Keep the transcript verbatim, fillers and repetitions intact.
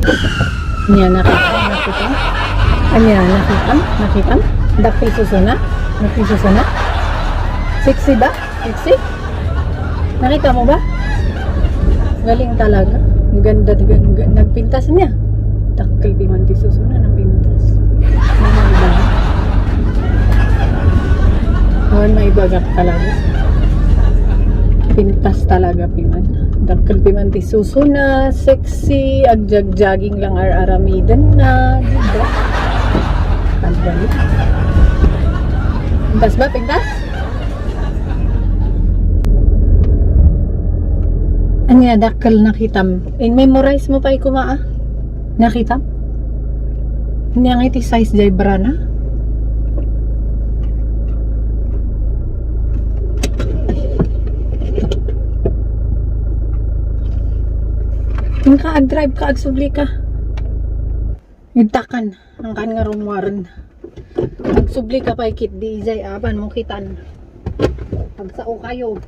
Ania, nakita? Nakita? Ania, nakita? Nakita? Dakkel susona? Dakkel susona? Sexy ba? Sexy? Nakita mo ba? Galing talaga. Ang ganda, ganda. Nagpintas niya. Dakkel piman ti susona, napintas. Ano ba? Oh, may bagak talaga. Pintas talaga piman. Dakkel piman ti susona, sexy, agjag-jogging lang ar-aramiden na, di ba? Pagbalik. Pintas ba? Pintas? Ania, dakkel nakitam. In-memorize mo pay kuma, ah. Nakitam? Ania nga iti size jay bra na? Inka, ag-drive ka, agsubli ka. Intakan, ang kan nga rumwaren. Agsubli ka pay ket di ijay apan mo kitan. Agsao kayo.